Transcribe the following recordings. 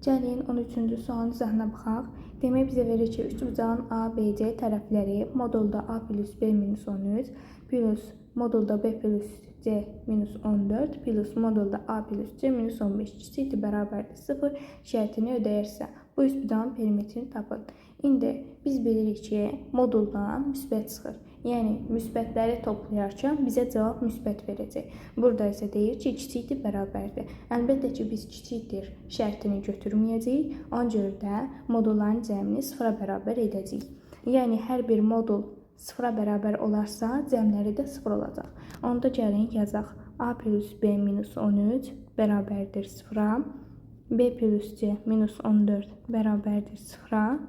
Gəlin 13-cü sualın izahına baxaq. Demək bizə verir ki, üçbucağın A, B, C tərəfləri modulda A plus B minus 13 plus modulda B plus C minus 14 plus modulda A plus C minus 15 kiçikdir bərabərdir 0 şərtini ödəyirsə, bu üçbucağın perimetrini tapın. İndi biz bilirik ki, moduldan müsbət çıxır. Yəni müsbətləri toplayarkən bizə cavab müsbət verəcək. Burada isə deyir ki, kiçikdir bərabərdir. Əlbəttə ki, biz kiçikdir şərtini götürməyəcəyik. Ona görə də modulların cəmini sıfıra bərabər edəcəyik. Yəni hər bir modul sıfıra bərabər olarsa, cəmləri də sıfır olacaq. Onda gəlin yazaq. A plus B minus 13 bərabərdir sıfıra. B plus C minus 14 bərabərdir sıfıra.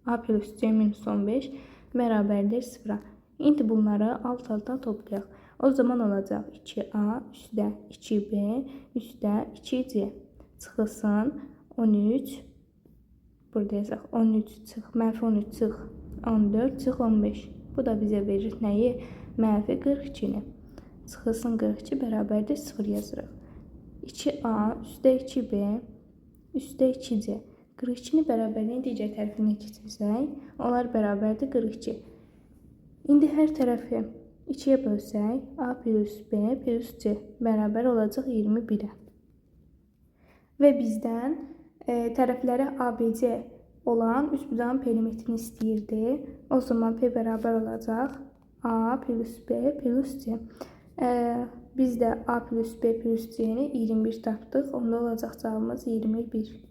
A plus C minus 15 bərabərdir sıfıra. İndi bunları alt-alta toplayaq. O zaman olacaq 2A üstə 2B üstə 2C çıxılsın 13. Burada yazaq 13 çıx, mənfi 13 çıx 14 çıx 15. Bu da bizə verir nəyi? Mənfi 42-ni. Çıxılsın 42 bərabərdir 0 yazırıq. 2A üstə 2B üstə 2C. 42-ni bərabərliyin digər tərəfinə keçirsək, onlar bərabərdir 42. İndi hər tərəfi 2-yə bölsək, A plus B plus C bərabər olacaq 21-ə. Və bizdən tərəfləri ABC olan üçbucağın perimetrini istəyirdi. O zaman P bərabər olacaq A plus B plus C. Biz də A plus B plus C-ni 21 tapdıq. Onda olacaq cavabımız 21.